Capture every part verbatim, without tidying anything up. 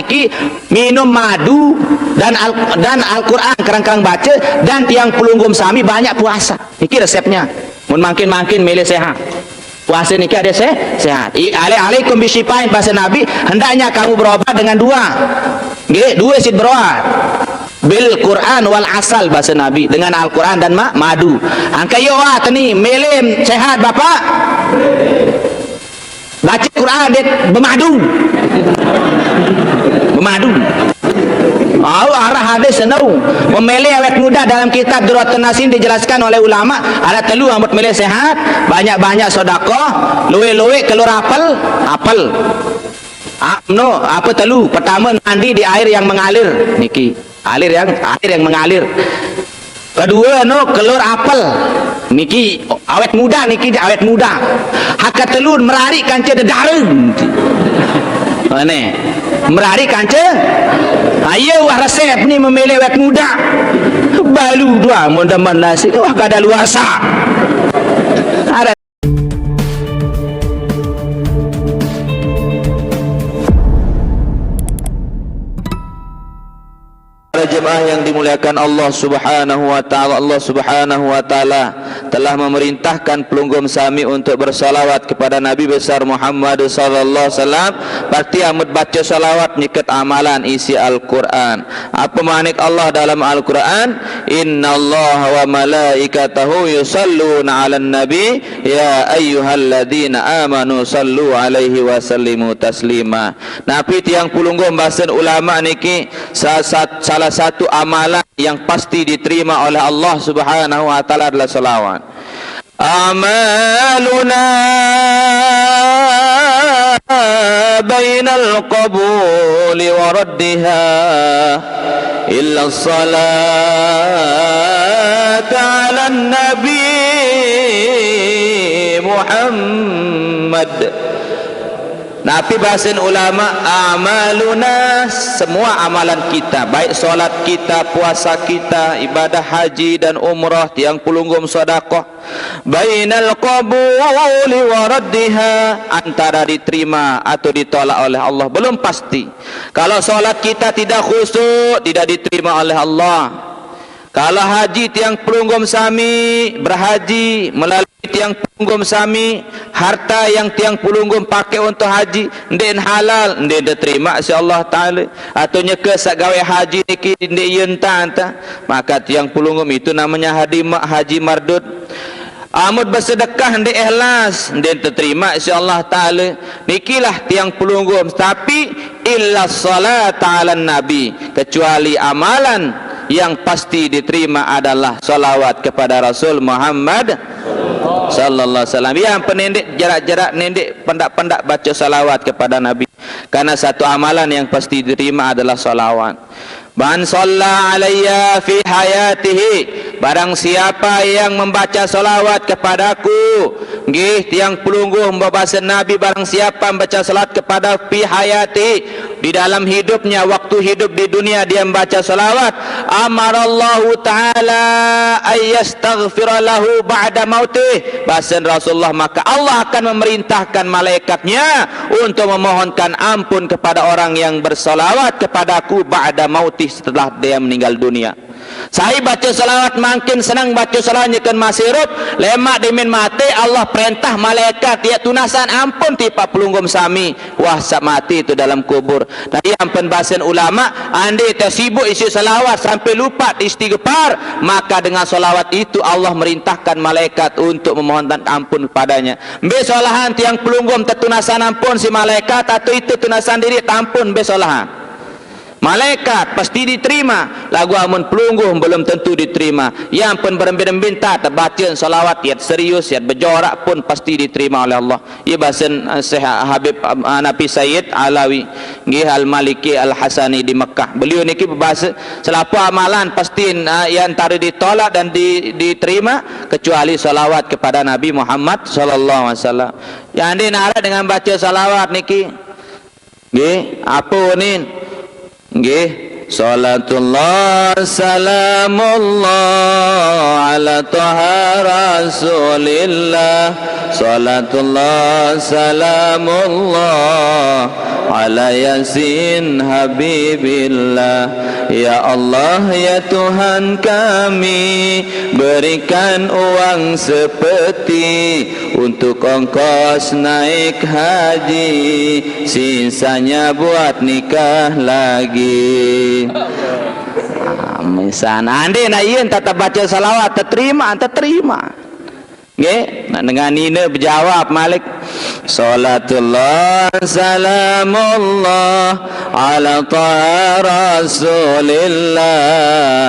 Ki minum madu dan Al-, dan Al-Quran kerang-kerang baca, dan tiang pelungguh sami banyak puasa. Niki resepnya. Mun mangkin-mangkin milih sehat. Puasa niki ada se-, sehat. I-, alai-, alaikum bisyifain, bahasa Nabi, hendaknya kamu berobat dengan dua. Nggih, dua sit berobat. Bil Quran wal asal, bahasa Nabi, dengan Al-Quran dan ma-, madu. Angka yo ah teni, milih sehat, Bapak. Baca Quran dia bermadu. Bermadu. Au arah hadis senau. Memilih awet muda dalam kitab Durratun Nasim dijelaskan oleh ulama, ada telu amun milih sehat, banyak-banyak sedekah, luwe-luwe keluar apel, apel. Ah, no, apa telu? Pertama mandi di air yang mengalir. Niki, alir yang, air yang mengalir. Kedua, no, keluar apel. Niki awet muda, niki awet muda. Haka telu merari kanca dedara. Aneh. Merari kanca. Ayo wah resep ni memilih awet muda. Balu dua mun demen nasi. Wah kada luasa. Ada. Para jemaah yang dimuliakan Allah Subhanahu wa taala, Allah Subhanahu wa taala telah memerintahkan pelungguh sami untuk bersalawat kepada Nabi besar Muhammad sallallahu alaihi wasallam. Berarti amun baca salawat nyikat amalan isi Al-Quran. Apa manik Allah dalam Al-Quran? Innallaha wa malaikatahu yusalluna 'alan nabi, ya ayyuhalladzina amanu sallu 'alaihi wa sallimu taslima. Napi tiang pelungguh basen ulama niki sa-, sa-, salah satu amalan yang pasti diterima oleh Allah Subhanahu wa taala adalah salawat. A'maluna bainal qabuli wa raddiha illa salata 'alan nabi Muhammad. Napi bahasan ulama, amaluna, semua amalan kita, baik solat kita, puasa kita, ibadah haji dan umrah, tiang pelungguh sedekah, bainal qabuli wa raddiha, antara diterima atau ditolak oleh Allah, belum pasti. Kalau solat kita tidak khusyuk, tidak diterima oleh Allah. Kalau haji tiang pelungguh sami, berhaji melalui tiang pelungguh sami, harta yang tiang pelungguh pakai untuk haji, ndik halal, ndik diterima si Allah Taala. Atau nyeka sagawe haji niki ndik yenta anta, maka tiang pelungguh itu namanya haji ma-, haji mardud. Amun bersedekah ndik ikhlas, ndik diterima si Allah Taala. Nikilah tiang pelungguh, tapi illa salata 'alan nabi, kecuali amalan yang pasti diterima adalah salawat kepada Rasul Muhammad sallallahu alaihi wasallam. Yang penendik jarak-jarak nendik pendak-pendak baca salawat kepada Nabi. Karena satu amalan yang pasti diterima adalah salawat. Man shalla alayya fi hayatihi, barang siapa yang membaca salawat kepadaku, nggih, tiang pelungguh membasa Nabi, barang siapa membaca salawat kepada fi hayati, di dalam hidupnya, waktu hidup di dunia dia membaca salawat, amarallahu ta'ala ayyastaghfira lahu ba'da mautih, basen Rasulullah, maka Allah akan memerintahkan malaikatnya untuk memohonkan ampun kepada orang yang bersalawat kepadaku ba'da mautih, setelah dia meninggal dunia. Sai baca salawat mangkin senang baca salawat nyekan masih hirup, lemak dimin mati, Allah perintah malaikat ya tunasan ampun tipa pelungguh sami, wah sap mati tu dalam kubur. Nah, yang penbasen ulama, andi tersibuk isi salawat sampai lupa istighfar, maka dengan salawat itu Allah merintahkan malaikat untuk memohonkan ampun kepadanya. Mbe solahan tiang pelungguh tetunasan ampun si malaikat atau itu tunasan diri tampun mbe solahan. Malaikat pasti diterima, lagu amun pelungguh belum tentu diterima. Yang pun berembin-embin tak terbaca salawat, yat serius, yat berjorak pun pasti diterima oleh Allah. Ia bahasan, eh, Syekh Habib, eh, Nabi Sayyid Alawi, nggih Al-Maliki Al-Hasani di Mekah. Beliau niki berbahasa, selapo amalan pasti, eh, yang antara ditolak dan di-, diterima kecuali salawat kepada Nabi Muhammad sallallahu alaihi wasallam. Yang andi narat dengan baca salawat niki. Nggih, apa ni? Nggih. Salatullah salamullah ala taha rasulillah. Salatullah salamullah ala Yasin Habibillah. Ya Allah, ya Tuhan kami, berikan uang sepeti untuk ongkos naik haji, sisanya buat nikah lagi. Ah, misan ande na yen tata baca salawat, terima, terima. Nggih, nak dengan ina berjawab malik. Salatullah salamullah ala taha Rasulillah.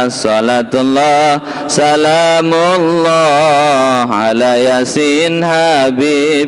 Salatullah salamullah ala Yasin Habibillah.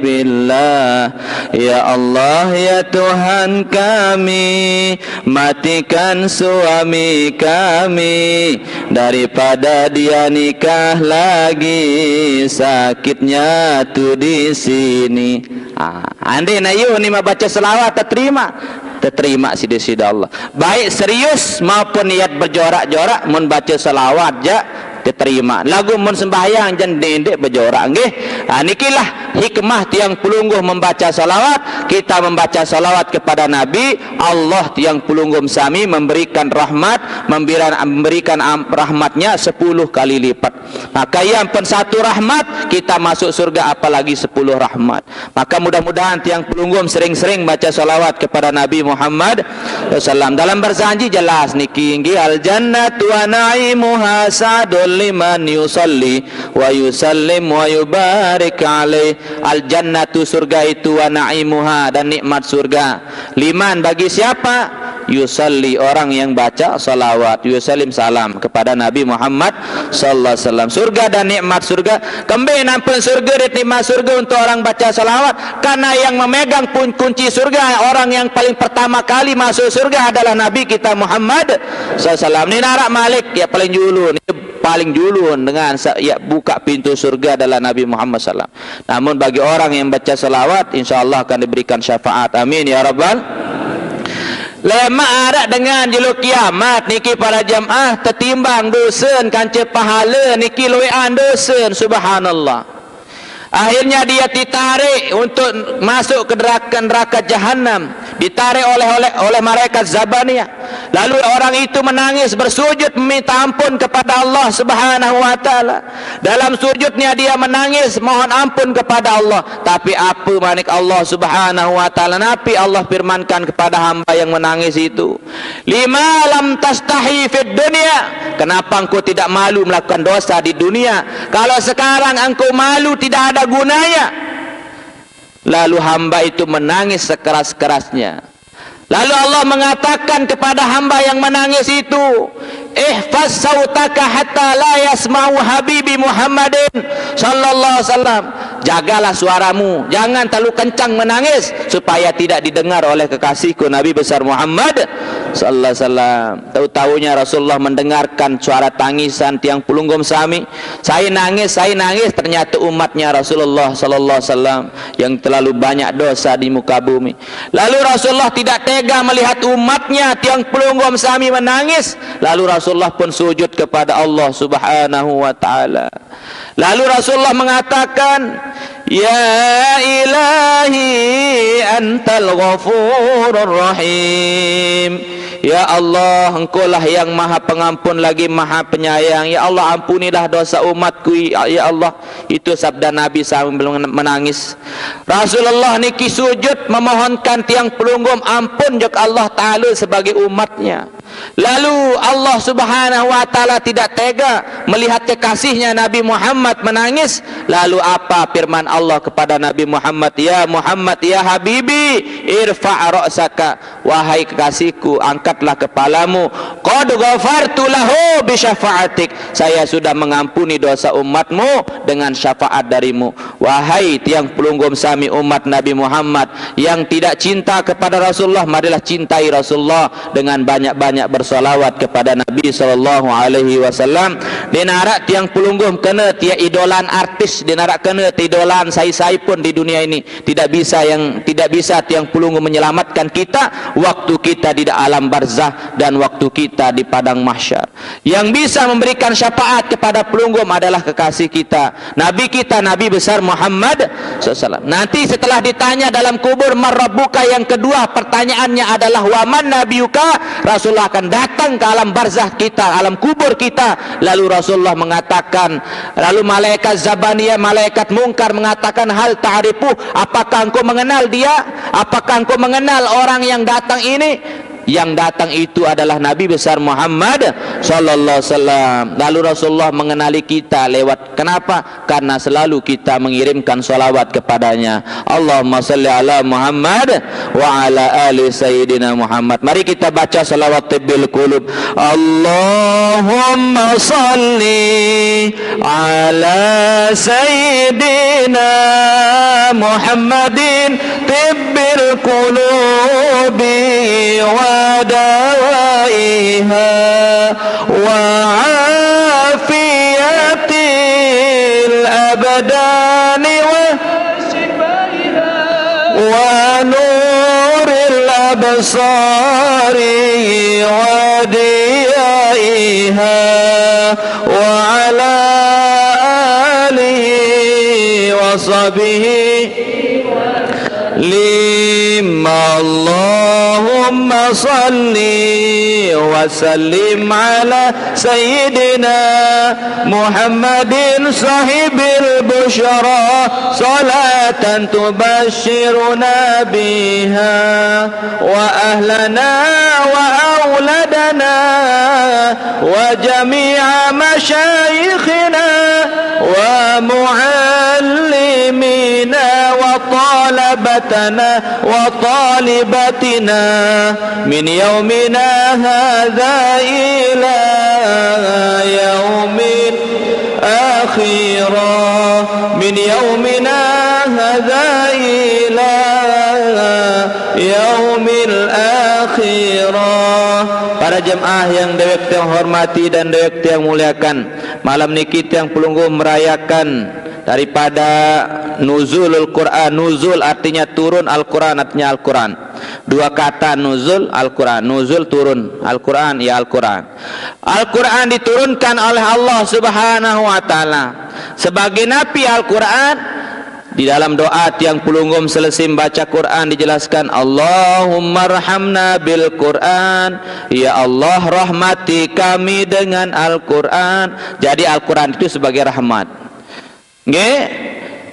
Ya Allah, ya Tuhan kami, matikan suami kami daripada dia nikah lagi, sakitnya tu di sini. Ah, ande na yu ni membaca selawat terima. Terima sida-sida Allah. Baik serius maupun niat berjorak-jorak, mun baca selawat ja diterima. Lagu mun sembahyang jan dendik berjorak nggih. Ha, nikilah hikmah tiang pelungguh membaca salawat. Kita membaca salawat kepada Nabi, Allah tiang pelungguh sami memberikan rahmat, memberikan, memberikan am- rahmatnya sepuluh kali lipat. Maka yang pun satu rahmat, kita masuk surga apalagi sepuluh rahmat. Maka mudah-mudahan tiang pelungguh sering-sering baca salawat kepada Nabi Muhammad sallallahu alaihi wasallam. Dalam berjanji jelas niki nggih, al jannatu wa na'imuha sa'dul liman yusalli wa yusallim wa yubarik alaih. Al jannatu surga itu wa na'imuha dan nikmat surga. Liman bagi siapa? Yusalli orang yang baca salawat, yusallim salam kepada Nabi Muhammad sallallahu alaihi wasallam. Surga dan nikmat surga. Kembe nampun surga dan nikmat surga untuk orang baca salawat. Karena yang memegang pun kunci surga, orang yang paling pertama kali masuk surga adalah Nabi kita Muhammad sallallahu alaihi wasallam. Ni narak malik ya paling dulu, ni paling dulu dengan sa- ya buka pintu surga adalah Nabi Muhammad sallallahu alaihi wasallam. Namun bagi orang yang baca salawat, insya Allah akan diberikan syafaat. Amin ya rabbal. Lemak arak dengan jelo kiamat niki para jamaah tetimbang dosen kanca pahala niki luekan dosen, subhanallah. Akhirnya dia ditarik untuk masuk ke neraka, neraka jahanam, ditarik oleh oleh oleh malaikat Zabaniyah. Lalu orang itu menangis bersujud meminta ampun kepada Allah Subhanahu wa taala. Dalam sujudnya dia menangis mohon ampun kepada Allah. Tapi apa manik Allah Subhanahu wa taala? Napi Allah firmankan kepada hamba yang menangis itu? Lima lam tastahi fid dunya. Kenapa engkau tidak malu melakukan dosa di dunia? Kalau sekarang engkau malu tidak ada gunanya. Lalu hamba itu menangis sekeras-kerasnya. Lalu Allah mengatakan kepada hamba yang menangis itu, "Ihfaz sautaka hatta la yasma'u habibi Muhammadin sallallahu alaihi wasallam." Jagalah suaramu, jangan terlalu kencang menangis supaya tidak didengar oleh kekasihku Nabi besar Muhammad sallallahu alaihi wasallam. Tahu-tahunya Rasulullah mendengarkan suara tangisan tiang pelungguh sami. Saya nangis, saya nangis, ternyata umatnya Rasulullah sallallahu alaihi wasallam yang terlalu banyak dosa di muka bumi. Lalu Rasulullah tidak tega melihat umatnya tiang pelungguh sami menangis. Lalu Rasulullah pun sujud kepada Allah Subhanahu wa taala. Lalu Rasulullah mengatakan, "Ya ilahi antal ghafurur rahim." Ya Allah, engkaulah yang maha pengampun lagi maha penyayang. Ya Allah, ampunilah dosa umatku, ya ya Allah. Itu sabda Nabi sambil menangis. Rasulullah niki sujud memohonkan tiang pelungguh ampun jok Allah Ta'ala sebagai umatnya. Lalu Allah Subhanahu wa Ta'ala tidak tega melihat kekasihnya Nabi Muhammad menangis. Lalu apa firman Allah kepada Nabi Muhammad? "Ya Muhammad, ya Habibi, irfa' ra'saka." "Wahai kekasihku, angkatlah kepalamu. Qad ghafartu lahu bi syafa'atik. Saya sudah mengampuni dosa umatmu dengan syafaat darimu." Wahai tiang pelungguh sami umat Nabi Muhammad yang tidak cinta kepada Rasulullah, marilah cintai Rasulullah dengan banyak-banyak bersalawat kepada Nabi sallallahu alaihi wasallam. Ni Dia narak tiang pelungguh kena tiang idolan artis, dia narak kena tiang idolan sai-sai pun di dunia ini. Tidak bisa yang, tidak bisa tiang pelungguh menyelamatkan kita waktu kita di alam barzah dan waktu kita di padang mahsyar. Yang bisa memberikan syafaat kepada pelungguh adalah kekasih kita, Nabi kita, Nabi besar Muhammad sallallahu alaihi wasallam. Nanti setelah ditanya dalam kubur, "Man rabbuka?" Yang kedua pertanyaannya adalah, "Wa man nabiyuka?" Rasulullah akan datang ke alam barzah kita, alam kubur kita. Lalu Rasulullah mengatakan, lalu malaikat Zabaniyah, malaikat Mungkar mengatakan, "Hal ta'rifu? Apakah engkau mengenal dia? Apakah engkau mengenal orang yang datang ini?" Yang datang itu adalah Nabi besar Muhammad sallallahu alaihi wasallam. Lalu Rasulullah mengenali kita lewat, kenapa? Karena selalu kita mengirimkan salawat kepadanya. Allahumma salli ala Muhammad wa ala ali sayyidina Muhammad. Mari kita baca salawat tibbil qulub. Allahumma salli ala sayyidina Muhammadin tibbil qulubi wa dawaiha wa afiyatil abdani wa wa nuril absari wa diyaiha wa ala alihi wa sahbihi. Lim. Allahumma salli wa sallim ala sayyidina Muhammadin sahibil busyra, salatan tubashshiruna biha wa ahlana wa auladana wa jami'a masyayikhina wa muallimina wa talabatana wa talibatina min yaumina hadza ila yaumin akhirah, min yaumina hadza ila yaumil akhirah. Para jemaah yang dewek tiang hormati dan dewek tiang muliakan, malam niki tiang pelungguh merayakan daripada nuzulul Quran. Nuzul artinya turun, Al-Quran artinya Al-Quran. Dua kata, nuzul, Al-Quran. Nuzul, turun. Al-Quran, ya Al-Quran. Al-Quran diturunkan oleh Allah Subhanahu wa Ta'ala. Sebagai napi Al-Quran, di dalam doa tiang pelungguh selesai baca Quran dijelaskan, "Allahumma rahamna bil Quran." Ya Allah, rahmati kami dengan Al-Quran. Jadi Al-Quran itu sebagai rahmat. Nggih,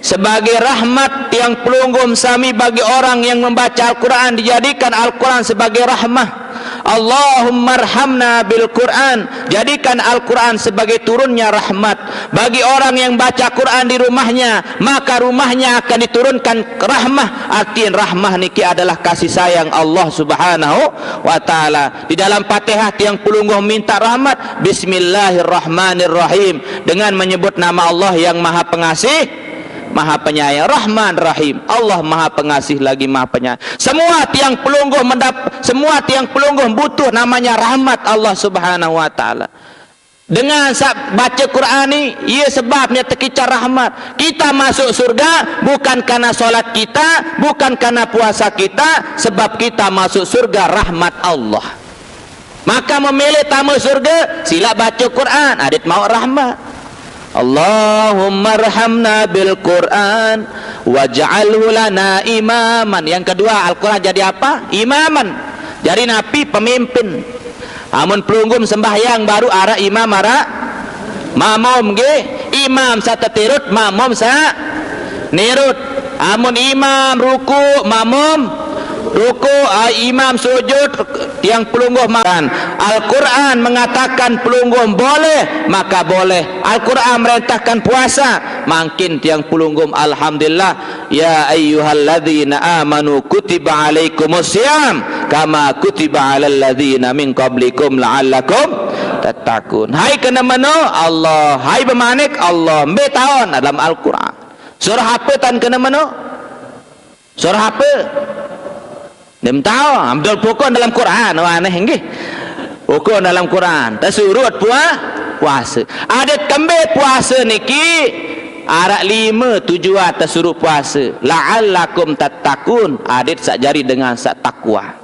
sebagai rahmat tiang pelungguh sami bagi orang yang membaca Al-Quran, dijadikan Al-Quran sebagai rahmah. Allahummarhamna bil Quran, jadikan Al-Quran sebagai turunnya rahmat. Bagi orang yang baca Quran di rumahnya, maka rumahnya akan diturunkan rahmah. Artinya rahmah niki adalah kasih sayang Allah Subhanahu wa Ta'ala. Di dalam Fatihah tiang pelungguh minta rahmat, Bismillahirrahmanirrahim, dengan menyebut nama Allah yang Maha Pengasih, Maha Penyayang, Rahman Rahim. Allah Maha Pengasih lagi Maha Penyayang. Semua tiang pelungguh mendap-, semua tiang pelungguh butuh namanya rahmat Allah Subhanahu wa Ta'ala. Dengan sa-, baca Quran ni, ia sebabnya terkicar rahmat. Kita masuk surga bukan karena solat kita, bukan karena puasa kita, sebab kita masuk surga rahmat Allah. Maka memilih tama surga, sila baca Quran, adat mau rahmat. Allahummarhamna bil Quran waj'alhu lana imaman. Yang kedua, Al-Quran jadi apa? Imaman. Jadi napi? Pemimpin. Amun pelungguh sembahyang baru arak imam, arak makmum, nggih. Imam satetirut, makmum sanirut. Amun imam ruku, makmum ruku, ah, imam sujud, tiang pelungguh makan. Al-Quran mengatakan pelungguh boleh, maka boleh. Al-Quran merintahkan puasa, mangkin tiang pelungguh, alhamdulillah. Ya ayyuhalladzina amanu kutiba alaikumus siyam kama kutiba alal ladzina min qablikum la'allakum tattaqun. Hai kena meno Allah, hai bemanik Allah, mbe taon dalam Al-Quran. Surah apa tan kena meno? Surah apa? Dem tahu, betul pokok dalam Quran, wah aneh nggih. Pokok dalam Quran. Tasurut pua Puasa. Adat kembe puasa niki, araq lime tujuan tesuruh puasa. La'allakum tattaqun. Adat saq jari dengan saq takwa.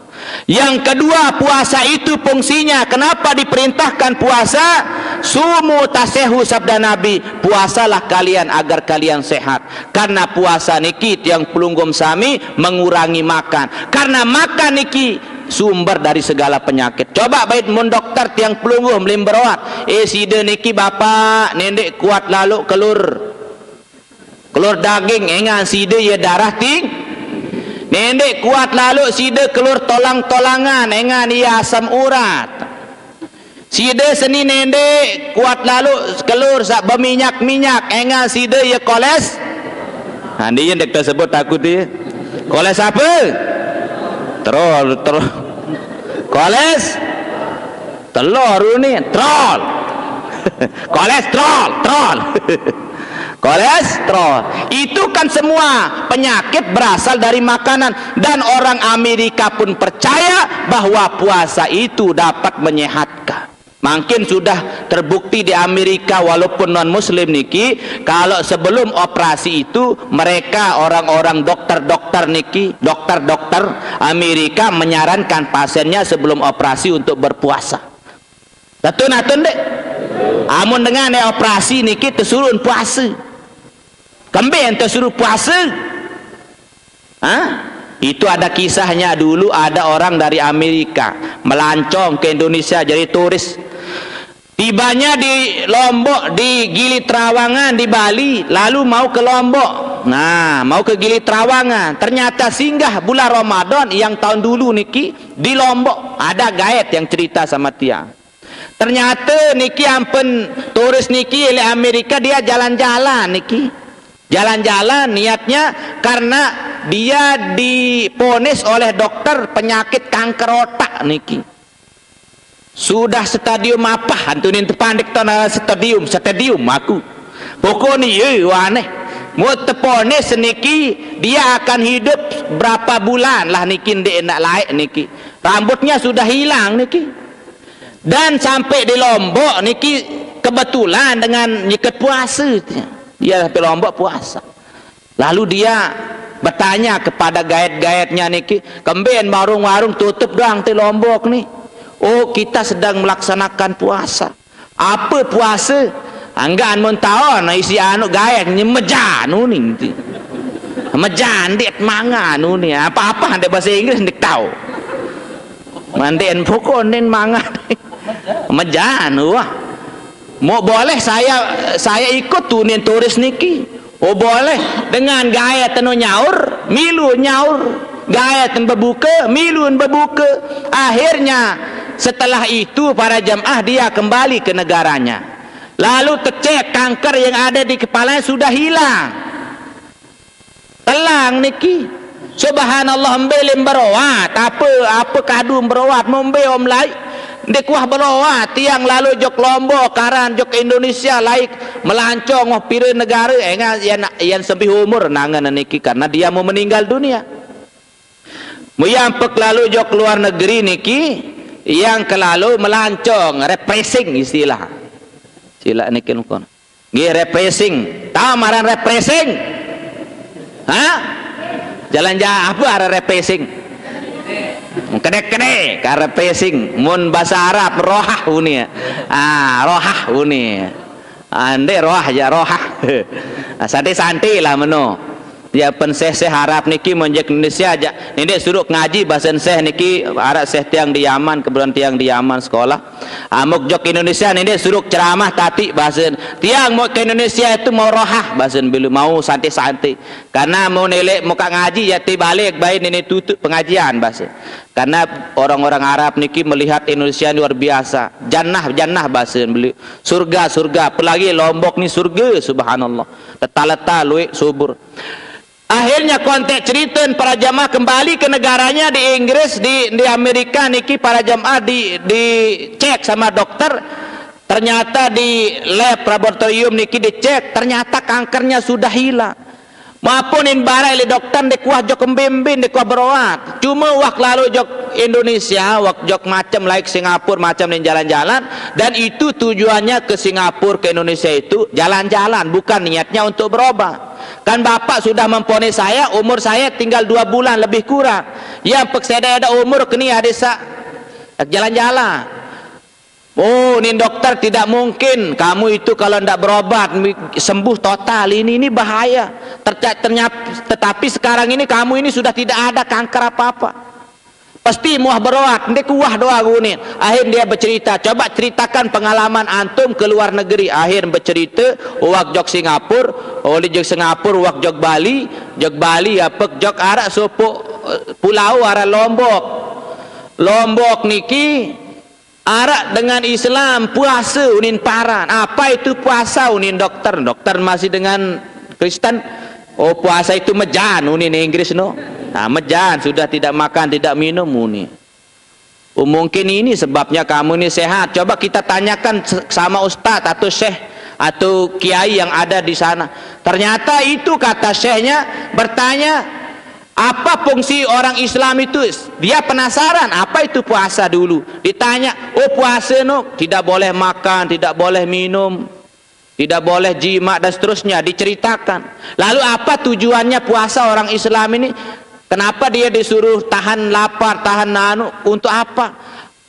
Yang kedua, puasa itu fungsinya, kenapa diperintahkan puasa? Sumu tasehu, sabda Nabi, puasalah kalian agar kalian sehat. Karena puasa niki tiang pelungguh sami mengurangi makan. Karena makan niki sumber dari segala penyakit. Coba bait mun dokter tiang pelungguh melim beroat. Eh, side niki bapak, nendeq kuat laloq kelur. Kelur daging, engan side ye darah ting. Nendeq kuat laloq side kelur tolang-tolangan, engan ye asam urat. Side seni nendeq kuat laloq kelur saq beminyak-minyak, engan side ye koles. Nah, ndeq ye ndeq tesebut aku ti. Koles ape? Trol, trol. Koles? Telor ni, trol. Kolesterol, trol. Kolesterol. Itu kan semua penyakit berasal dari makanan. Dan orang Amerika pun percaya bahwa puasa itu dapat menyehatkan. Mungkin sudah terbukti di Amerika, walaupun non-muslim niki, kalau sebelum operasi itu, mereka orang-orang dokter-dokter niki, dokter-dokter Amerika menyarankan pasiennya sebelum operasi untuk berpuasa. Betul atau ndeq? Amun dengan operasi niki tesuruh puase. Kembe tesuruh puase? Hah? Itu ada kisahnya, dulu ada orang dari Amerika melancong ke Indonesia jadi turis. Tibanya di Lombok, di Gili Trawangan, di Bali, lalu mau ke Lombok. Nah, mau ke Gili Trawangan. Ternyata singgah bulan Ramadan yang tahun dulu niki di Lombok. Ada gaet yang cerita sama tiang. Ternyata niki ampun turis niki leq Amerika, dia jalan-jalan niki. Jalan-jalan niatnya karena dia diponis oleh dokter penyakit kanker otak niki. Sudah stadium apa? Antunin tepandik ton stadium, stadium aku. Pokoknya ye aneh. Mau teponis niki dia akan hidup berapa bulan lah niki ndeq enak laeq niki. Rambutnya sudah hilang niki. Dan sampai di Lombok niki kebetulan dengan nyiket puasa. Dia sampai Lombok puasa. Lalu dia bertanya kepada gaet-gaetnya niki, "Kemben warung-warung tutup doang ti Lombok ni?" "Oh, kita sedang melaksanakan puasa." "Apa puasa?" "Anggan mun taon isi anu gaet nyemejan uning ti. Mejan ndeq mangan uning. Apa-apa ndeq bahasa Inggris ndeq tao. Mandeqn pokok ndeqn mangan." Mejan, wah. "Mau boleh saya, saya ikut tunin turis niki?" "Oh, boleh." Dengan gaet eno nyaur, milu nyaur. Gaet bebuke, milu bebuke. Akhirnya, setelah itu para jamaah dia kembali ke negaranya. Lalu tecek kanker yang ada di kepalanya sudah hilang. Telang niki. Subhanallah, mbe lim beroat, ape, ape kadu beroat, mau mbe om lai. Ndeq kuah beroat, tiang lalo jok Lombok, karan jok Indonesia, laik melancong wah pire negare, engan yan, yan sempih umur nangen niki karena dia mau meninggal dunia. Muyang pek lalo jok luar negeri niki, yang kelalo melancong, refreshing istilah. Sila niki nukun. Nggih, refreshing. Tahu marang refreshing? Hah? Jalan-jalan apa araq refreshing? Kene-kene ka refreshing. Mun bahasa Arab rohah uni. Ah, rohah uni. Ah, ndeq rohah ya rohah. Ah, santai-santai lah meno. Ya pen seh-seh Arab niki mun jok Indonesia jaq. Ndeq suruq ngaji bahasa seh niki araq seh tiang di Yaman, kebetulan tiang di Yaman sekolah. Amuk jok Indonesia ndeq suruq ceramah tatiq basen. Tiang mau ke Indonesia itu mau rohah basen, bilu mau santai-santai. Karena mau nelek muka ngaji ya ti balik bae nini tutup pengajian basen. Karena orang-orang Arab niki melihat Indonesia luar biasa. Jannah, jannah basen beli. Surga, surga. Apalagi Lombok ni surga, subhanallah. Leta-leta lueq subur. Akhirnya kontek ceriten para jamaah kembali ke negaranya di Inggris, di, di Amerika niki para jamaah di, dicek sama dokter. Ternyata di lab laboratorium niki dicek, ternyata kankernya sudah hilang. Maupun in barat leh doktor ndeq kuah jok embe-embe, ndeq kuah berobat. Cuma wah lalo jok Indonesia, wah jok macem laik Singapura, macem lain jalan-jalan, dan itu tujuannya ke Singapura, ke Indonesia itu jalan-jalan, bukan niatnya untuk berobat. Kan Bapak sudah memponis saya, umur saya tinggal dua bulan lebih kurang. Yang pek saya ada umur keni ada sa-, jalan-jalan. Oh, ini dokter, tidak mungkin. Kamu itu kalau ndak berobat, mi-, sembuh total. Ini, ini bahaya. Terca-, ternyap-, tetapi sekarang ini kamu ini sudah tidak ada kanker apa-apa. Pasti muah berobat, ndeq kuah doang unin. Akhir dia bercerita, "Coba ceritakan pengalaman antum ke luar negeri." Akhir bercerita, wah jok Singapura, oleh jok Singapura, wah jok Bali, jok Bali, apa jok araq sopoq, eh, pulau araq Lombok. Lombok niki araq dengan Islam, puasa unin paran. "Apa itu puasa?" unin dokter. Dokter masih dengan Kristen. "Oh, puasa itu mejan," unin Inggris no. Nah, mejan, sudah tidak makan, tidak minum, unin. "Oh, mungkin ini sebabnya kamu ini sehat. Coba kita tanyakan se-, sama ustadz atau syekh atau kiai yang ada di sana." Ternyata itu kata syekhnya bertanya, "Apa fungsi orang Islam itu?" Dia penasaran, apa itu puasa dulu. Ditanya, "Oh, puasa no, tidak boleh makan, tidak boleh minum, tidak boleh jima dan seterusnya." Diceritakan. "Lalu apa tujuannya puasa orang Islam ini? Kenapa dia disuruh tahan lapar, tahan anu, untuk apa?"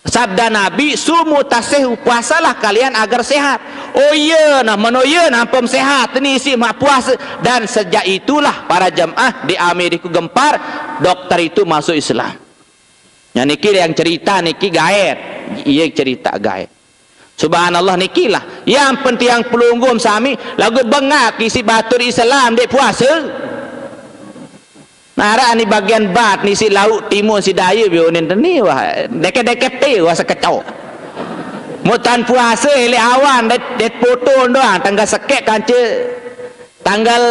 Sabda Nabi, "Sumu tasihhu, puasalah kalian agar sehat." "Oh iya, nah, meno iya, nah, ampun sehat, ini isi mak puasa." Dan sejak itulah para jemaah di Amerika gempar, dokter itu masuk Islam. Nah, niki yang cerita niki gaet. Iya, cerita gaet. Subhanallah, nikilah. Yang penting yang pelungguh sami, lagu bengaq isi batur Islam, ndeq puasa. Nah, araq ni bagian bat ni siq lauq timuq siq daye bionin teni wah, deket-deket te wah sekecok. Mutan puase leq awan det, det potong doang tanggal sekeq kance tanggal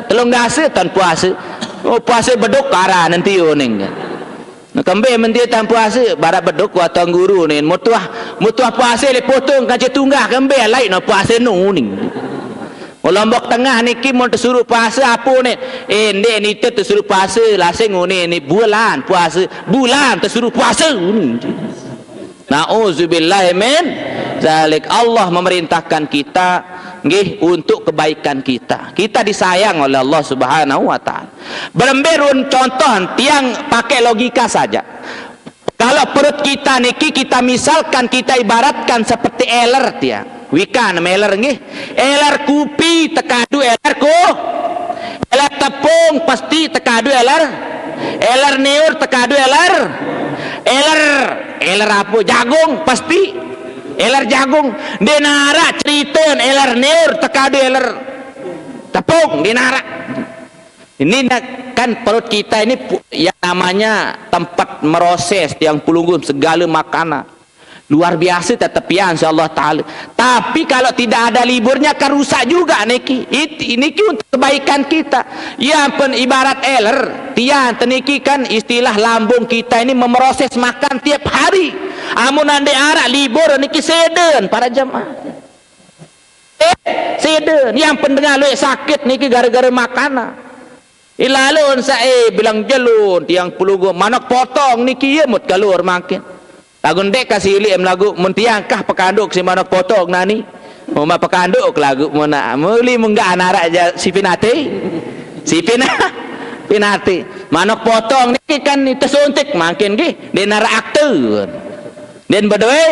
telung dase tan puase. Oh, puase beduk aran enti uning. Nah, kembe menti tan puase, barak beduk wah tuan guru nin. Mutuah, mutuah puase leq potong kance tunggah kembe lain no puase no uning. Oh, Lombok Tengah niki mun tesuruh puase ape ne? Eh, ndeq nite tesuruh puase, lasing ngene ni bulan puase, bulan tesuruh puase ngene. Nauzubillah min zalik. Allah memerintahkan kita nggih untuk kebaikan kita. Kita disayang oleh Allah Subhanahu wa taala. Berembe run contoh tiang pakai logika saja. Kalau perut kita niki kita misalkan, kita ibaratkan seperti eler, tiang. Wikan meler nggih. Eler kupi tekadu eler ko. Eler tepung pasti tekadu eler. Eler niur tekadu eler. Eler, eler apa? Jagung pasti. Eler jagung. Ndeq naraq ceriten eler niur tekadu eler tepung, ndeq naraq. Ini na-, kan perut kita ini pu-, yang namanya tempat meroses tiang pelungguh segala makanan. Luar biasa tetepian, insyaallah taala. Tapi kalau tidak ada liburnya kan rusak juga niki. It-, niki untuk kebaikan kita. Ya ampun, ibarat eler, tiang teniki kan istilah lambung kita ini memeroses makan tiap hari. Amun ndeq araq libur niki seden para jemaah. Eh, side, yang pendengar lueq sakit niki gara-gara makanan. Ilalun sae bilang jelun, tiang pelungguh, manok potong niki ye mut kalur mangkin. Lagu ndeq kasih liq em lagu, mun tiang kah pekanduk si manok potong nani. Muma pekanduk lagu muna, muli munggah anarak ja si pinate. Si pina-, pinate. Manok potong niki kan tesuntik mangkin nggih, ndeq naraq akte. Ndeq bedoe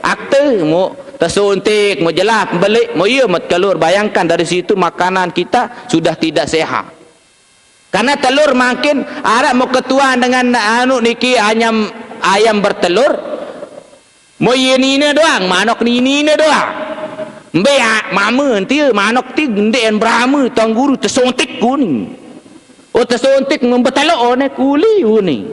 akte, mu tesuntik, mu jelah beleq, mu iya mut kelur. Bayangkan dari situ makanan kita sudah tidak sehat. Karena telur mangkin araq mu ketuan dengan anu niki ayam, ayam bertelur. Mu iya nine doang, manok nine doang. Mbe a-, mame enti manok ti ndeq berame tuan guru tesuntik kuning. Oh, tesuntik mu betelok one kuli kuning.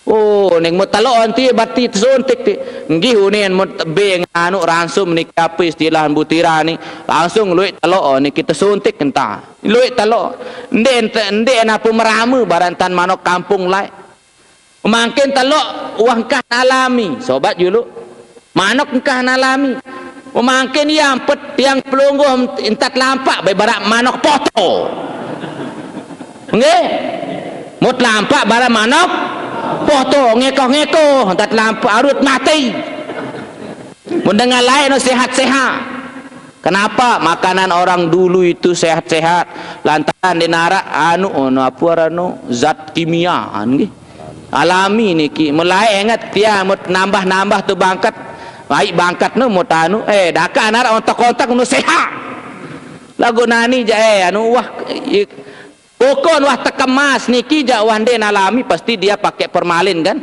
Oh, ning mu telok enti bati tesuntik ti. Nggih, unin mu tebing anu ransum niki ape istilah butiran ni. Langsung lueq telok niki tesuntik enta. Lueq telok. Ndeq ente, ndeq napu merame barantan manok kampung laeq. Mangkin telok wah engkah nalami, sobat juluk. Manok engkah nalami. Mangkin ia ampet tiang pelungguh entat lampak be barak manok poto. Nggih. Mun telampak barang manok, poh tu ngekoh-ngekoh, tak telampak arut mati. Mun dengan lain tu sehat-sehat. Kenapa makanan orang dulu itu sehat-sehat? Lantaran dia narak anu, anu apa anu, zat kimia, nggih. Alami niki. Mulai ingat tiang mut nambah-nambah tu bangkat. Baik bangkat nu mut anu, eh, daka narak ontak-ontak nu sehat. Lagu nani ja, eh, anu, wah, i-, pokok wah tekemas niki ja wah nde alami, pasti dia pakai formalin kan.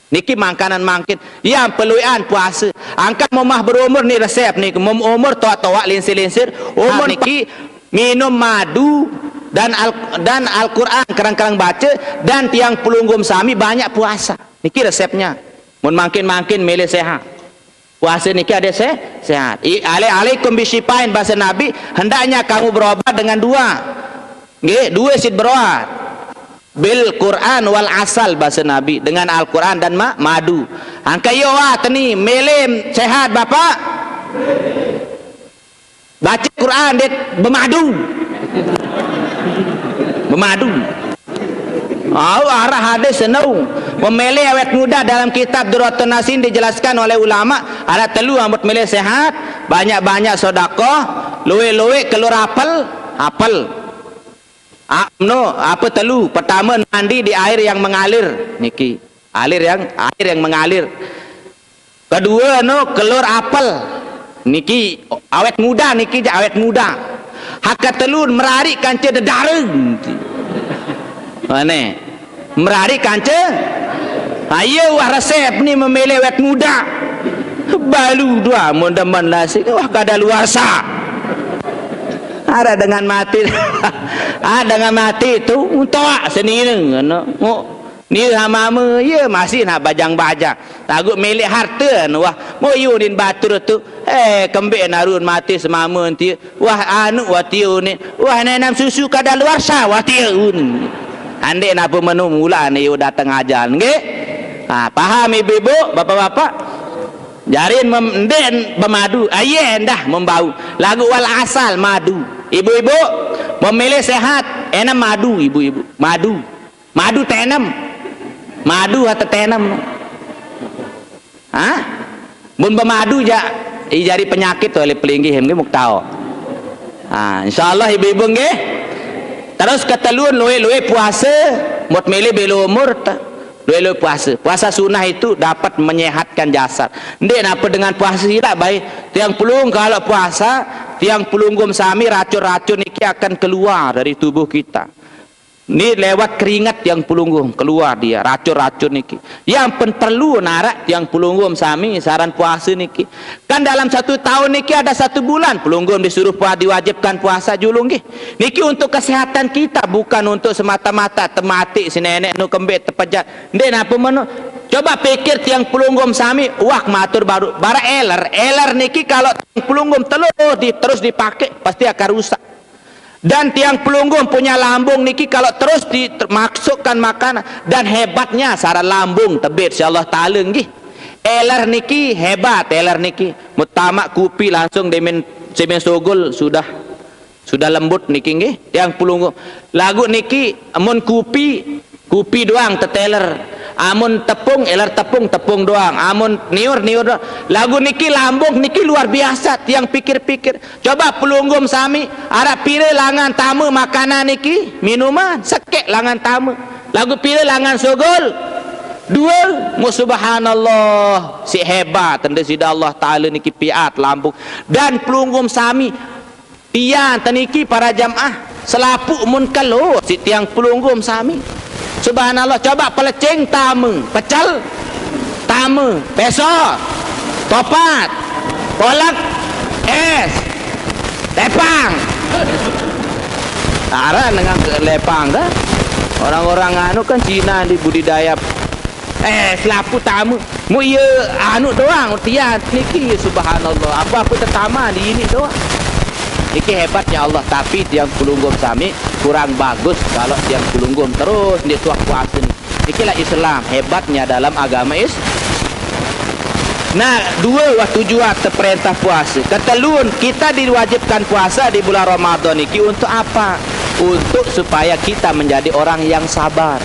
Niki makanan mangkin. Yang peluian puasa. Angkat momah berumur ni resep ni. Mom umur toak-toak linsir-linsir. Umur niki minum madu dan al dan Al-Quran kerang-kerang baca dan tiang pelungguh sami banyak puasa. Niki resepnya. Mun mangkin-mangkin milih sehat. Puasa niki ada se sehat. I, alai-, alaikum bisyifain bahasa Nabi, hendaknya kamu berobat dengan dua. Nggih, dua sit berobat. Bil Quran wal asal bahasa Nabi, dengan Al-Quran dan ma madu. Angka yo wah teni, milih sehat Bapak. Baca Quran dia bermadu. Bermadu. Au arah hadis senau. Memilih awet muda dalam kitab Duratun Nasin dijelaskan oleh ulama, ada telu amat milih sehat, banyak-banyak sodakoh, luwe-luwe keluar apel, apel. A, no, apa telu? Pertama mandi di air yang mengalir niki. Alir yang air yang mengalir. Kedua no kelur apel. Niki awet muda niki ja awet muda. Haka telu merari kanca dedara. Mana? Merari kanca. Ayo wah resep ni memilih awet muda. Balu dua mun demen lah sik wah kada luasa. Ada dengan mati. Ah dengan mati tu untok sendiri ngono. Ni hamama, ya masih nak bajang-bajang. Lagu milik harta anu wah. Moyo din batur tu. Eh, kembik narun mati semama nanti. Wah, anu wah tiu ni. Wah, nenam susu kada luar sah wah tiu ni. Andek napa menu mula ni yo datang ajal nggih. Ha, paham ibu-ibu, bapak-bapak? Jarin mem- ndek bemadu, aye endah membau. Lagu wal asal madu. Ibu-ibu, memilih sehat, enak madu ibu-ibu. Madu. Madu tenem. Madu atau tenem. Hah? Mun bemadu ja, i jari penyakit oleh pelinggih mungkin muktau. Ha, insyaallah ibu-ibu nggih. Terus ketelun luwe-luwe puasa, mut milih belo umur ta. Luwe-luwe puasa. Puasa sunnah itu dapat menyehatkan jasad. Ndik napa dengan puasa silap baik. Tiang pulung kalau puasa, tiang pulung gum sami racun-racun niki akan keluar dari tubuh kita. Ni lewat keringat tiang pulunggum keluar dia racun-racun niki. Yang pen perlu narak tiang pulunggum sami saran puasa niki. Kan dalam satu tahun niki ada satu bulan pulunggum disuruh puasa, diwajibkan puasa julung nggih. Niki untuk kesehatan kita, bukan untuk semata-mata temati si nenek nu kembik tepejat. Ndik napa meno? Coba pikir tiang pulunggum sami, wah matur baru bara eler. Eler niki kalau tiang pulunggum telur di, terus dipakai pasti akan rusak. Dan tiang pelungguh punya lambung niki kalau terus dimasukkan makanan dan hebatnya saran lambung tebit si Allah Taala nggih. Eler niki hebat, eler niki. Mutama kupi langsung demen semen sogol sudah sudah lembut niki nggih. Tiang pelungguh lagu niki amun kupi Kupi doang teteler. Amun tepung, eler tepung, tepung doang. Amun niur, niur doang. Lagu niki lambung niki luar biasa. Tiang pikir-pikir. Coba pelunggum sami, arah pira langan tama makanan niki, minuman, sekek langan tama. Lagu pira langan sogol? Dua. Mu subhanallah, si hebat tenda sida Allah Taala niki piat lambung. Dan pelunggum sami, Tiang teniki para jamaah, selapuk mun kelo si tiang pelunggum sami. Subhanallah, coba pelecing tama, pecel tama, peso, topat, kolak, es, lepang. Ara dengan ke lepang kan? Orang-orang anu kan Cina di budidaya Eh, selapu tamu. Mu iya anu doang tian niki subhanallah. Apa-apa tetama di ini doang. Niki hebatnya Allah, tapi tiang pelunggum sami kurang bagus kalau tiang pelunggum terus di tuak puasa ni. Nikilah Islam hebatnya dalam agama Is. Nah, dua waktu jua terperintah puasa. Ketelun, kita diwajibkan puasa di bulan Ramadan niki untuk apa? untuk supaya kita menjadi orang yang sabar.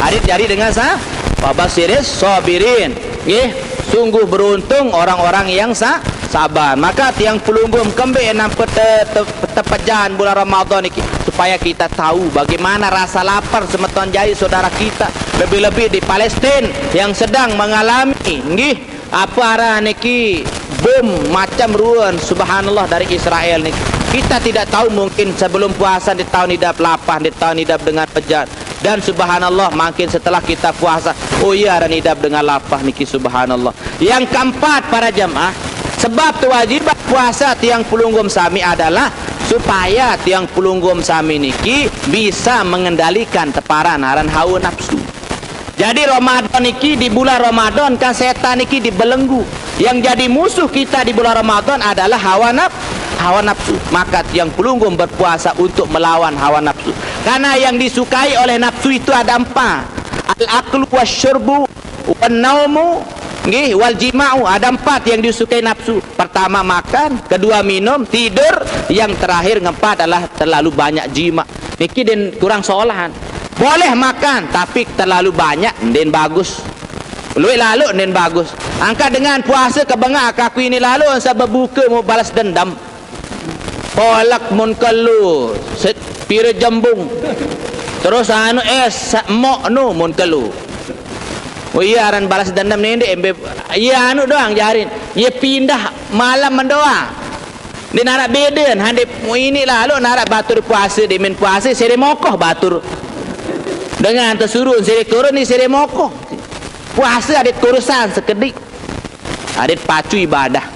Hadis jari dengan sa, fabasyiris sabirin. Nggih, sungguh beruntung orang-orang yang sa, sabar. Maka tiang pelungguh kembe enam pete, te, tepejan bulan Ramadan niki supaya kita tahu bagaimana rasa lapar semeton jari saudara kita, lebih-lebih di Palestin yang sedang mengalami, nggih, apa arah niki, bom macam ruan, subhanallah, dari Israel niki. Kita tidak tahu, mungkin sebelum puasa di tahun idap lapah, di tahun idap dengan pejat. Dan subhanallah, makin setelah kita puasa, oh iya, aran idap dengan lapah niki, subhanallah. Yang keempat, para jamaah, sebab kewajiban puasa tiang pelungguh sami adalah supaya tiang pelungguh sami niki bisa mengendalikan teparan aran hawa nafsu. Jadi Ramadan niki, di bulan Ramadan kan setan niki dibelenggu. Yang jadi musuh kita di bulan Ramadan adalah hawa naf, hawa nafsu. Maka tiang pelungguh berpuasa untuk melawan hawa nafsu. Karena yang disukai oleh nafsu itu ada empat. Al-aklu wasyurbu wan naumu, nggih, wal jima'u. Ada empat yang disukai nafsu. Pertama makan, kedua minum, tidur, yang terakhir ngeempat adalah terlalu banyak jima. Niki den kurang solahan. Boleh makan, tapi terlalu banyak den bagus. Luwih lalu den bagus. Angkat dengan puasa kebengak aku ini lalu, sebab buka mau balas dendam. Kolak mun kelu, set, pira jembung. Terus anu es, sa, mok nu mun kelu. Oh iya, aran balas dendam nende embe. Iya anu doang jarin. Iya pindah malam mendoa. Di narak beden, hande ini lalu narak batur puasa, di min puasa, sere mokoh batur. Dengan tesurun, sere turun, ni sere mokoh. Puasa adat kurusan sekedik. Adat pacu ibadah.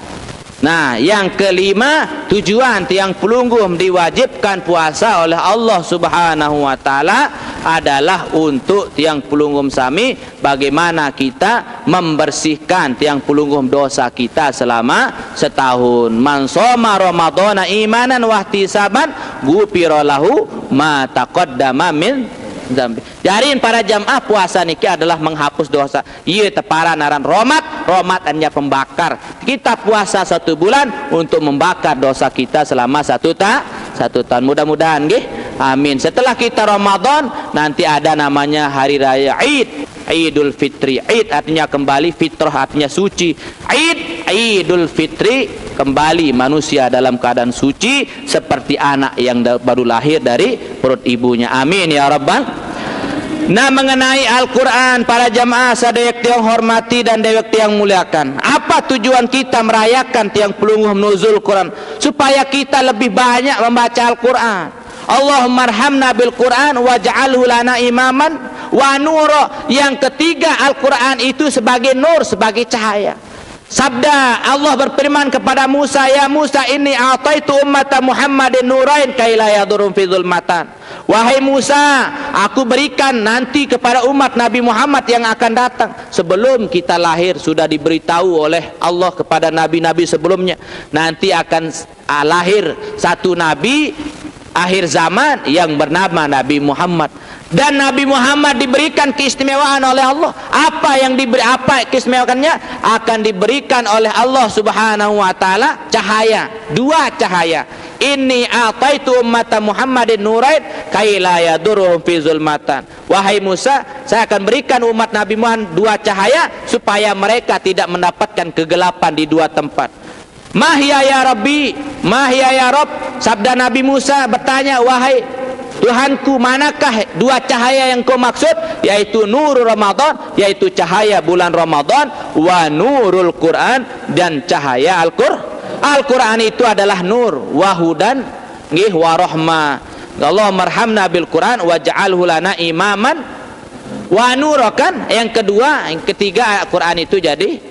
Nah, yang kelima, tujuan tiang pelungguh diwajibkan puasa oleh Allah Subhanahu wa Ta'ala adalah untuk tiang pelungguh sami, bagaimana kita membersihkan tiang pelungguh dosa kita selama setahun. Man soma Ramadana imanan wahtisaban, gupiro lahu ma taqaddama min zambi. Jarin para jamaah, puasa niki adalah menghapus dosa. Iya, teparan aran romat, romat hanya pembakar. Kita puasa satu bulan untuk membakar dosa kita selama satu ta, satu tahun. Mudah-mudahan, nggih. Amin. Setelah kita Ramadan, nanti ada namanya hari raya Id, Idul Fitri. Id artinya kembali, fitrah artinya suci. Id, Idul Fitri, kembali manusia dalam keadaan suci seperti anak yang da, baru lahir dari perut ibunya. Amin ya rabbal. Nah, mengenai Al-Quran, para jamaah sadaya tiang hormati dan dewek tiang muliakan, apa tujuan kita merayakan tiang pelungguh nuzul Quran? Supaya kita lebih banyak membaca Al-Quran. Allahumma arhamna bil Quran waj'alhu lana imaman wa nura. Yang ketiga, Al-Quran itu sebagai nur, sebagai cahaya. Sabda Allah berfirman kepada Musa, "Ya Musa, inni a'taitu ummata Muhammadin nurain kaila yadurun fi zulmatan." Wahai Musa, aku berikan nanti kepada umat Nabi Muhammad yang akan datang. Sebelum kita lahir sudah diberitahu oleh Allah kepada nabi-nabi sebelumnya, nanti akan, ah, lahir satu nabi akhir zaman yang bernama Nabi Muhammad. Dan Nabi Muhammad diberikan keistimewaan oleh Allah. Apa yang diberi, apa keistimewaannya? Akan diberikan oleh Allah Subhanahu wa Ta'ala cahaya, dua cahaya. "Inni a'taitu ummata Muhammadin nurain kaila yadurruhum fi zulmatan." Wahai Musa, saya akan berikan umat Nabi Muhammad dua cahaya supaya mereka tidak mendapatkan kegelapan di dua tempat. "Mahya ya Rabbi, mahya ya Rabb." Sabda Nabi Musa bertanya, "Wahai Tuhanku, manakah dua cahaya yang kau maksud?" Yaitu nur Ramadan, yaitu cahaya bulan Ramadan, wa nurul Quran, dan cahaya Al-Qur. Al-Quran itu adalah nur, wahudan, nggih, wa rahma. Allahumma arhamna bil Quran waj'alhu lana imaman wa nur, kan? Yang kedua, yang ketiga, Al-Quran itu jadi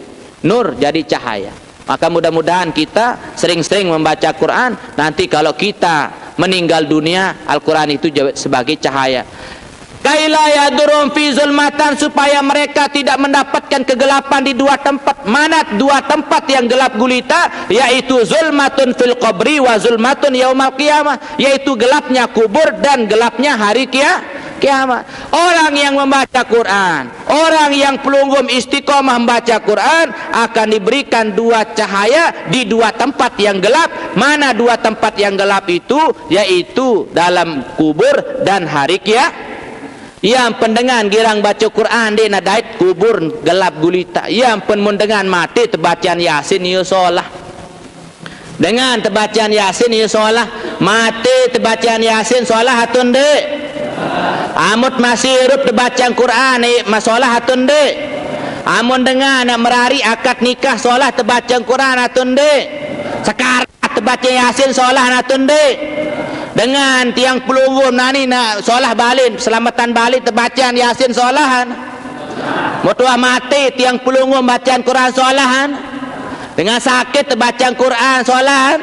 nur, jadi cahaya. Maka mudah-mudahan kita sering-sering membaca Quran. Nanti kalau kita meninggal dunia, Al-Quran itu sebagai cahaya. "Kaila yadurruhum fi zulmatan," supaya mereka tidak mendapatkan kegelapan di dua tempat. Mana dua tempat yang gelap gulita? Yaitu zulmatun fil qabri wa zulmatun yaumal qiyamah, yaitu gelapnya kubur dan gelapnya hari kia, kiamat. Orang yang membaca Quran, orang yang pelungguh istiqomah membaca Quran akan diberikan dua cahaya di dua tempat yang gelap. Mana dua tempat yang gelap itu? Yaitu dalam kubur dan hari kia-, Yang pendengar girang baca Quran, dia nak dait kubur gelap gulita. Yang pen mun dengan mati tebacaan Yasin, ia solah. Dengan tebacaan Yasin, ia solah. Mati tebacaan Yasin, solah atau ndeq? Amun masih irup tebacaan Quran, eh, ma-, solah atau ndeq? Amun dengan nak merari akad nikah, solah tebacaan Quran atau ndeq? Sekarat tebaca Yasin, solah atau ndeq? Dengan tiang pelungguh nani nak solah balik, selamatan balik tebacaan Yasin, solahan. Mutuah mati tiang pelungguh bacaan Quran, solahan. Dengan sakit tebacaan Quran, solahan.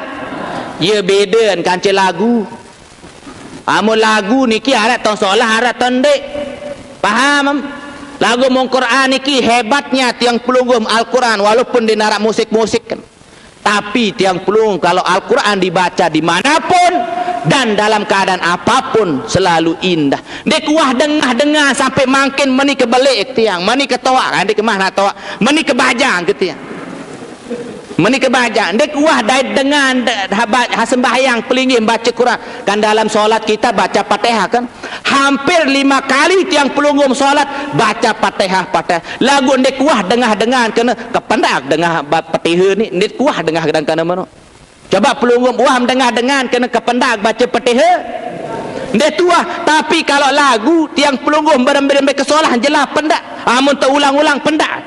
Ia beda kance lagu. Amun lagu niki araq tong solah, araq tong ndeq. Paham? Lagu mun Quran niki hebatnya tiang pelungguh Al-Quran, walaupun dia naraq musik-musik kan. Tapi tiang pelungguh, kalau Al-Quran dibaca dimanapun dan dalam keadaan apapun, selalu indah. Ndeq kuah dengah-dengah sampai mangkin meni kebelik tiang, meni ketoaq, ndeq kemah nak toaq, meni kebajang ke tiang. Meni kebajang, ndeq kuah dait dengan de-, haba-, ha sembahyang pelinggih baca Quran. Kan dalam solat kita baca Fatihah kan? Hampir lima kali tiang pelungguh solat baca Fatihah, Fatihah. Lagu ndeq kuah dengah-dengah kena kependak dengah ba-, Fatihah ni, ndeq kuah dengah kedang kena meno. Coba pelungguh uah dengah-dengah kena kependak baca Fatihah. Ndeq tuah, tapi kalau lagu tiang pelungguh berembe-rembe kesolah jelas pendak. Amun teulang-ulang pendak.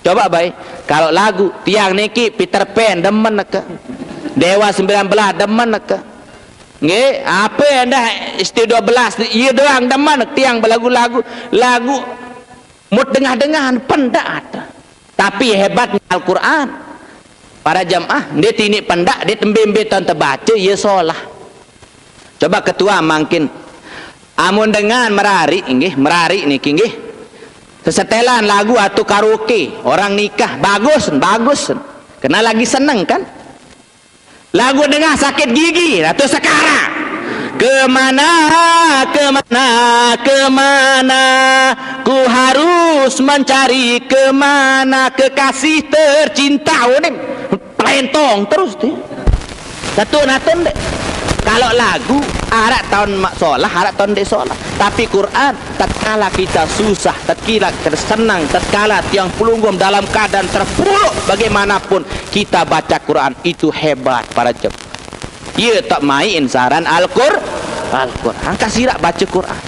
Coba bae, kalau lagu tiang niki Peter Pan demen neke. Dewa sembilan belas demen neke. Nggih, ape endah Studio dua belas, ie doang demen tiang belagu-lagu, lagu mut dengah-dengahan pendak. Tapi hebatnya Al-Quran. Para jemaah, ndeq tiniq pendak, ndeq tembe-mbe ton tebace, ie solah. Coba ketua mangkin. Amun dengan merariq, nggih, merariq niki, nggih. Sesetelan lagu atau karaoke, orang nikah, bagus, bagus. Kena lagi seneng, kan? Lagu dengah sakit gigi, Ratu Sekara. Kemana, kemana, kemana, ku harus mencari kemana kekasih tercinta. Oh, ni pelentong terus tu. Satu natun dek. Kalau lagu, araq taun mak solah, araq taun ndeq solah. Tapi Quran, tatkala kita susah, tatkala kita senang, tatkala tiang pelungguh dalam keadaan terpuruk bagaimanapun, kita baca Quran, itu hebat para jemaah. Ie tak main saran Al-Qur-, Al-Quran. Angkat sirap baca Quran.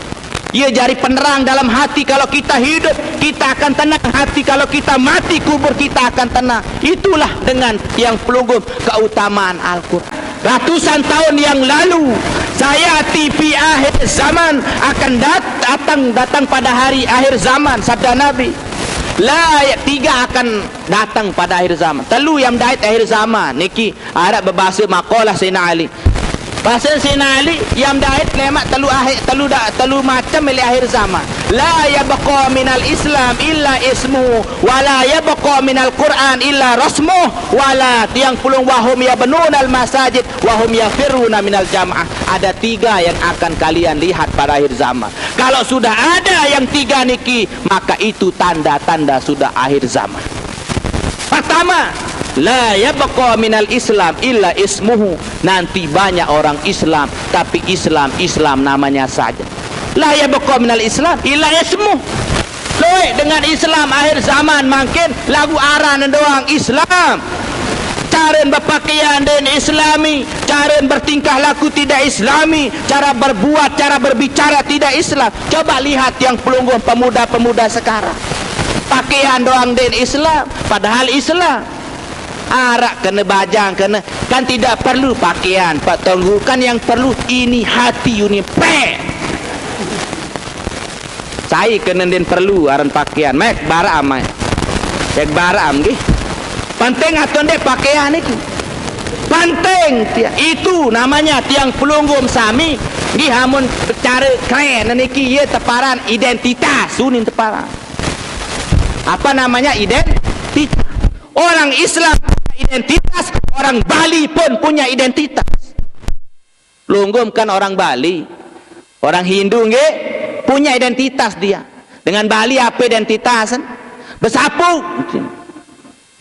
Ia jari penerang dalam hati. Kalau kita hidup, kita akan tenang hati. Kalau kita mati, kubur kita akan tenang. Itulah dengan tiang pelungguh keutamaan Al-Quran. Ratusan tahun yang lalu, saya tipi akhir zaman akan dat-, datang, datang pada hari akhir zaman, sabda Nabi. La, tiga akan datang pada akhir zaman. Telu yang dait akhir zaman. Niki araq bebase maqalah Sayyidina Ali. Base Sayyidina Ali, yang dait lemaq telu akhir, telu da-, telu macam leq akhir zaman. La yabqa minal Islam illa ismu, wa la yabqa minal Quran illa rasmu, wa la tiang pulung wahum yabnunal masajid, wahum yafirruna minal jamaah. Ada tiga yang akan kalian lihat pada akhir zaman. Kalau sudah ada yang tiga niki, maka itu tanda-tanda sudah akhir zaman. Pertama, la yabqa minal Islam illa ismuhu. Nanti banyak orang Islam, tapi Islam, Islam namanya saja. La yabqa minal Islam illa ismuh. Lueq dengan Islam akhir zaman mangkin lagu aran doang Islam. Cara berpakaian ndeqn Islami, cara bertingkah laku tidak Islami, cara berbuat, cara berbicara tidak Islam. Coba lihat tiang pelungguh pemuda-pemuda sekarang. Pakaian doang ndeqn Islam, padahal Islam. Araq kene bajang kene, kan tidak perlu pakaian, Pak Tonggu, kan yang perlu ini hati uni pe. Sai kene ndeqn perlu aran pakaian, mek baraq amai. Mek baraq am nggih. Penting atau ndeq pakaian niki? Penting. Tiang, itu namanya tiang pelungguh sami nggih, amun cara keren niki, ye teparan identitas, unin teparan. Apa namanya identitas? Orang Islam punya identitas, orang Bali pun punya identitas. Pelungguh kan orang Bali, orang Hindu nggih, punya identitas dia. Dengan Bali apa identitas, kan? Besapu.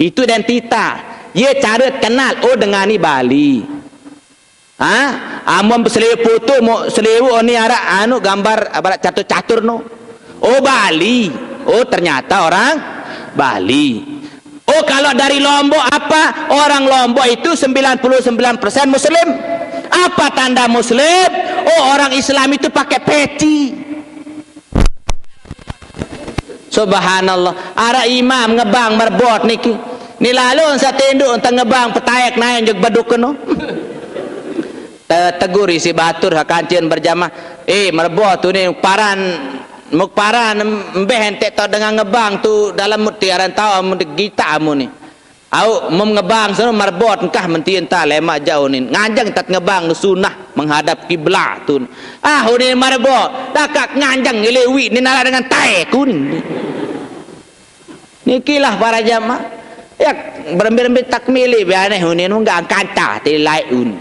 Itu identitas. Ye cara kenal, oh, dengan ni Bali. Ha? Amun berseliu foto, mau seliu ni arak anu gambar, arak catur-catur no. Oh, Bali. Oh, ternyata orang Bali. Oh, kalau dari Lombok apa? Orang Lombok itu sembilan puluh sembilan persen Muslim. Apa tanda Muslim? Oh, orang Islam itu pakai peci. Subhanallah. Arak imam ngebang merbot niki. Ni lalu satinduk entah ngebang petaek naen jug beduk keno. Te-, tegur isi batur ha kancin berjamaah. Eh, merbot tu ni paran, muk paran, embeh entek tau dengan ngebang tu dalam muti aran tau amun gita amun ni. Au, mem ngebang sono marbot engkah menti entah lemak jauh ni. Nganjeng tat ngebang sunah menghadap kiblat tu. Ah, unin marbot. Dakak nganjeng ilewi ni nara dengan tae kun. Nikilah para jamaah. Ya, berembe-rembe takmili bianeh unin enggak angkanta tilai un.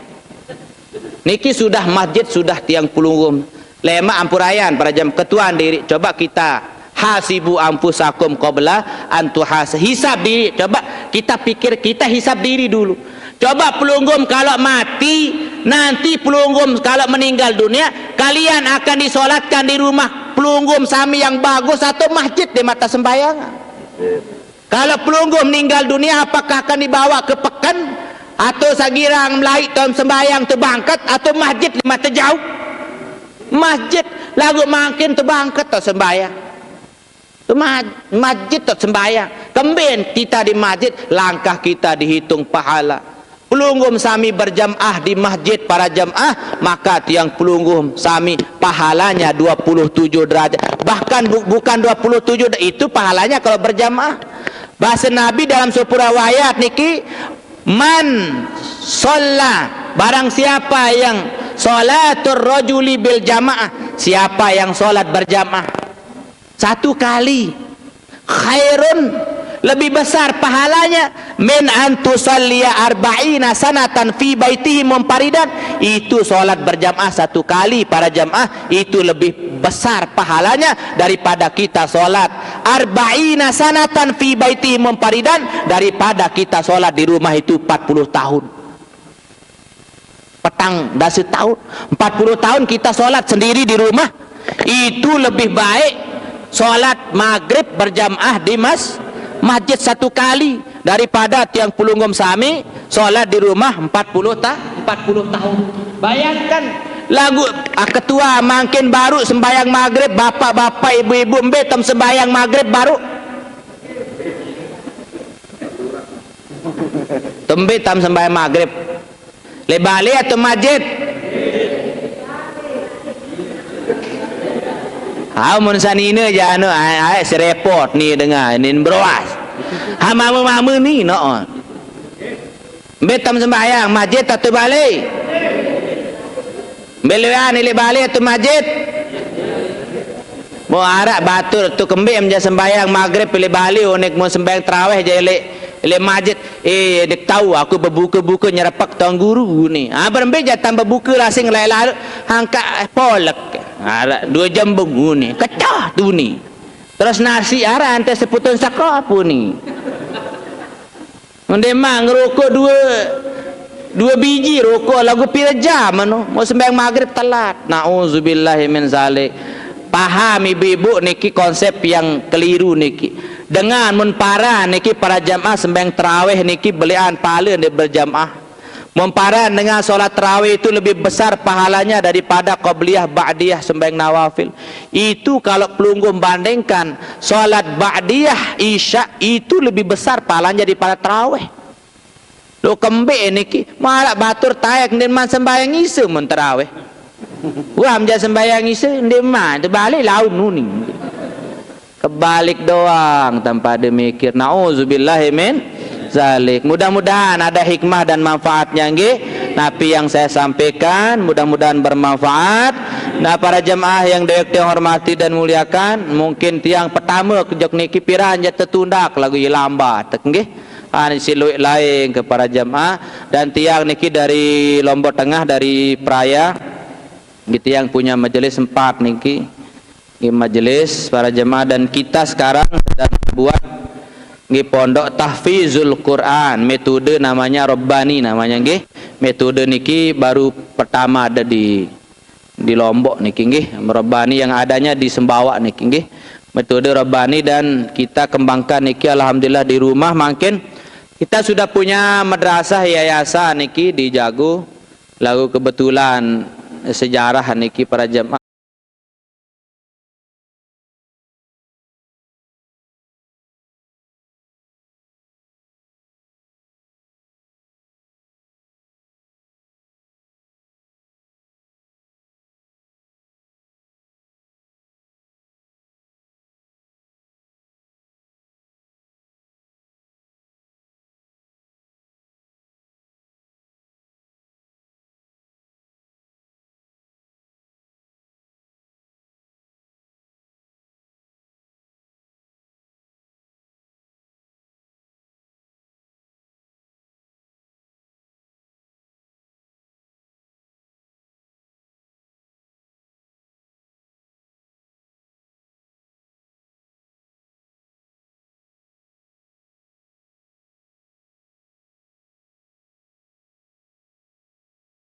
Niki sudah masjid, sudah tiang pelungguh. Lemak ampurayan para jam ketuan diri. Coba kita hasibu anfusakum qabla an tuhas-, hisab diri. Coba kita pikir, kita hisab diri dulu. Coba pelungguh kalau mati, nanti pelungguh kalau meninggal dunia, kalian akan disolatkan di rumah pelungguh sami yang bagus atau masjid di mata sembahyang? Kalau pelungguh meninggal dunia, apakah akan dibawa ke peken? Atau sagirang melai taun sembahyang tu bangkat, atau masjid lima tejauh? Masjid lagu makin tu bangkat tu sembahyang. Tu ma-, masjid tu sembahyang. Kemben kita di masjid, langkah kita dihitung pahala. Pelungguh sami berjamaah di masjid para jamaah, maka tiang pelungguh sami pahalanya dua puluh tujuh derajat. Bahkan bu-, bukan dua puluh tujuh, itu pahalanya kalau berjamaah. Bahasa Nabi dalam sebuah riwayat niki, "Man sholla," barang siapa yang sholatur rajuli bil jamaah, siapa yang sholat berjamaah satu kali, khairun, lebih besar pahalanya, "min an tusalliya arba'ina sanatan fi baitihi munfaridan." Itu sholat berjamaah satu kali para jamaah, itu lebih besar pahalanya daripada kita sholat arba'ina sanatan fi baitihi munfaridan, daripada kita sholat di rumah itu empat puluh tahun. Petang dasa tahun, empat puluh tahun kita sholat sendiri di rumah, itu lebih baik sholat maghrib berjamaah di mas-, masjid satu kali daripada tiang pelungguh sami sholat di rumah empat puluh ta-, empat puluh tahun. Bayangkan lagu, ah, ketua makin baru sembahyang maghrib, bapak-bapak, ibu-ibu, embe tam sembahyang maghrib baru. Tembe tam sembahyang maghrib. Le bale atau masjid? Ha, mun sanina ja anu, ai, ai, serepot ni dengar, ni beroas. Ha, mama-mama ni, no. Mbe tam sembahyang, masjid atau bale? Mbe lean ilik bale atau masjid? Mau arak batur tu kembe menja sembahyang maghrib ilik bale, onek mau sembahyang terawih ja ilik, ilik masjid. Eh, dek tahu aku berbuka-buka nyerepek tuan guru ni. Ha, berembe jatan berbuka lasing lai lalu, hangka, eh, polek. Arak dua jam bungu ni. Kecah tu ni. Terus nasi arak ante seputun saka apa ni? Ndemak ngerokok dua, dua biji rokok lagu pira jam anu. Mau sembahyang maghrib telat. Nauzubillahi min zalik. Paham ibu-ibu niki konsep yang keliru niki. Dengan mun para niki para jamaah sembahyang terawih niki belian pahala ndeq berjamaah. Mun para dengan salat terawih itu lebih besar pahalanya daripada qabliyah, ba'diyah, sembahyang nawafil. Itu kalau pelungguh bandingkan salat ba'diyah isya itu lebih besar pahalanya daripada terawih. Lo kembik niki, marak batur taek ndeqman sembahyang isa mun terawih. Wah, menjak sembahyang isa ndeqman, terbalik laun nuni. Kebalik doang tanpa ada mikir. Nauzubillahi min zalik. Mudah-mudahan ada hikmah dan manfaatnya nggih. Napi yang saya sampaikan mudah-mudahan bermanfaat. Nah, para jemaah yang dewek tiang hormati dan muliakan, mungkin tiang pertama kejok niki piran ja tertundak lagu ye lambat nggih. Ani siluik lain ke para jemaah dan tiang niki dari Lombok Tengah, dari Praya. Nggih, tiang punya majelis empat niki. Nggih, majelis para jemaah, dan kita sekarang sedang buat nggih pondok tahfizul Quran, metode namanya Rabbani namanya nggih. Metode niki baru pertama ada di di Lombok niki nggih. Rabbani yang adanya di Sumbawa niki nggih. Metode Rabbani dan kita kembangkan niki alhamdulillah di rumah mangkin. Kita sudah punya madrasah yayasan niki di Jago. Lalu kebetulan sejarah niki para jemaah